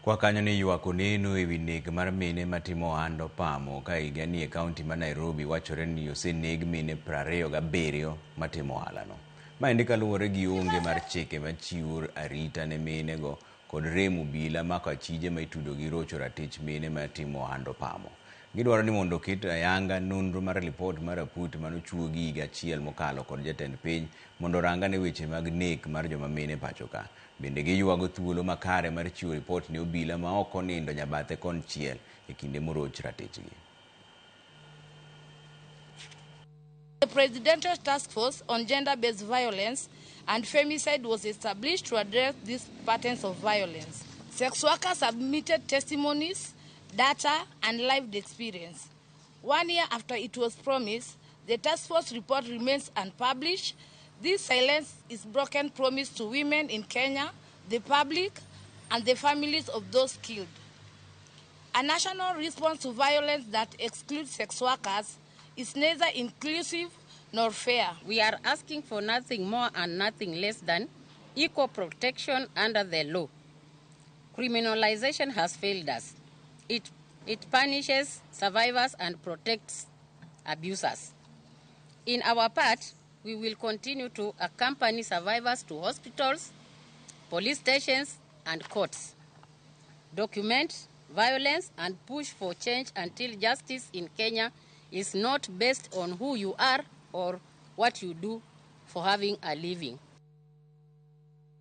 Kwa kanyo ni ywak oneno ewi nek mar mine matimo ohand opamo ka higani e kaunti ma Nairobi wachore ni oseneg mine 27 matimo ohalano. Maendi kaluwore gi onge mar chike machiwo arita ne mine go kod rem obila mako achije ma itudo gi rocho ratich mine matimo ohand opamo. Gidwaro ni mondo oket ayanga nonro mar lipot mar aput manochuogi higa achiel mokalo kod jatend piny mondo orangane weche mag nek mar joma mine pacho ka. Bende giywago thuolo makare mar chiwo ripot ne obila ma ok onindo nyabathe konchiel e kinde moroch ratichgi. The Presidential Task Force on Gender-Based Violence and Femicide was established to address these patterns of violence. Sex workers submitted testimonies, data, and lived experience. 1 year after it was promised, the task force report remains unpublished. This silence is broken promise to women in Kenya, the public, and the families of those killed. A national response to violence that excludes sex workers is neither inclusive nor fair. We are asking for nothing more and nothing less than equal protection under the law. Criminalization has failed us. It punishes survivors and protects abusers. In our part, we will continue to accompany survivors to hospitals, police stations, and courts. Document violence and push for change until justice in Kenya is not based on who you are or what you do for having a living.